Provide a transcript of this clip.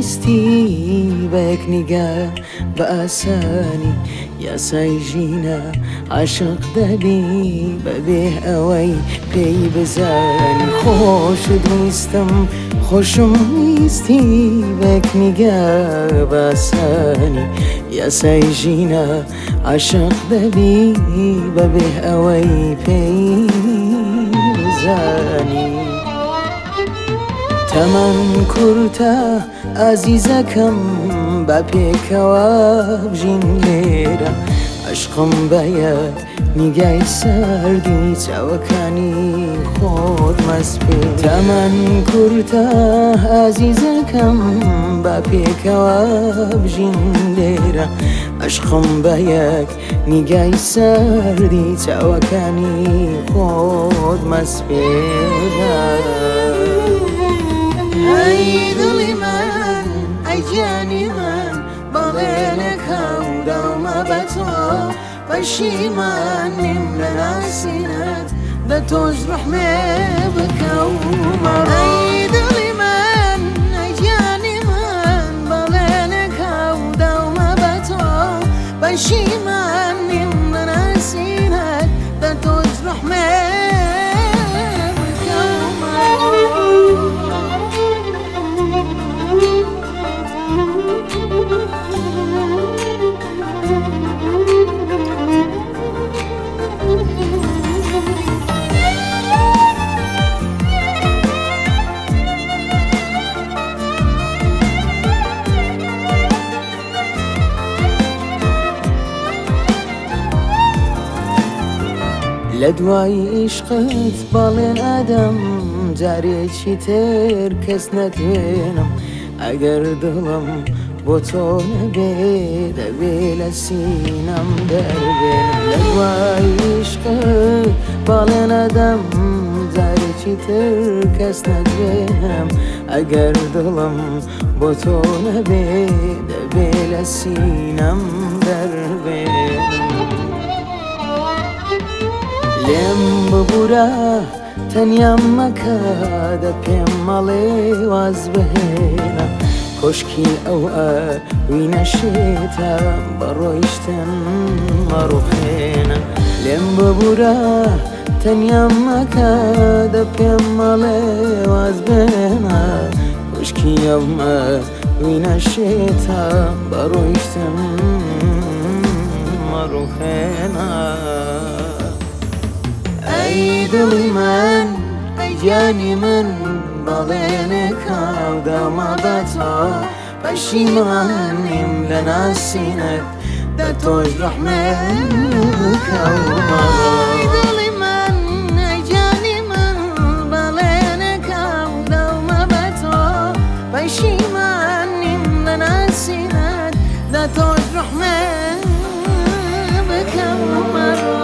ویستی بە یەک نیگا بە ئاسانی یاسای ژینە عاشق دەبی بەبێ ئەوەی پێی بزانی خۆشت ویستم خۆشم ویستی بە یەک نیگا بە ئاسانی یاسای ژینە عاشق دەبی بەبێ ئەوەی پێی بزانی. تەمەن کورتە ئازیزەکەم با پێکەوە بژین لێرە عەشقم بە یەک نیگای سەردی چاوەکانی خۆت مەسپێ تەمەن کورتە ئازیزەکەم با پێکەوە بژین لێرە عەشقم بە یەک نیگای سەردی چاوەکانی خۆت مەسپێرە. ئەی دڵی من ئەی گیانی من بەڵێنێک هەوداومە بە تۆ پەشیمان نیم لە ناسینت دە تۆش ڕەحمێ بکە و مەڕۆ. ئەی دڵی من ئەی گیانی من بەڵێنێک هەوداومە بە تۆ پەشیمان نیم لە ناسینت دە تۆش ڕەحمێ بکە و مەڕۆ. لە دوای عیشقت بەڵێن ئەدەم جارێکی تر کەس نەدوێنم ئەگەر دڵم بۆ تۆ نەبێ دەبێ لە سینەم دەربێنم لە دوای عیشقت بەڵێن ئەدەم جارێکی تر کەس نەدوێنم ئەگەر دڵم بۆ تۆ نەبێ دەبێ لە سینەم دەربێنم. لێم ببورە تەنیام مەکە دە پێم مەڵێ واز بهێنە کۆشکی ئەو ئەوینە شێتە بە ڕۆیشتن مەڕوخێنە لێم ببورە تەنیام مەکە دە پێم مەڵێ واز بهێنە کۆشکی ئەو ئەوینە شێتە بە ڕۆیشتن مەڕوخێنە. ئەی دڵی من ئەی گیانی من بەڵێنێک هاوداومە بە تۆ پەشیمان نیم لە ناسینت دە تۆش ڕەحمێ بکە و مەڕۆ. ئەی دڵی من ئەی گیانی من بەڵێنێک هاوداومە بە تۆ پەشیمان نیم لە ناسینت دە تۆش ڕەحمێ بکە و مەڕۆ.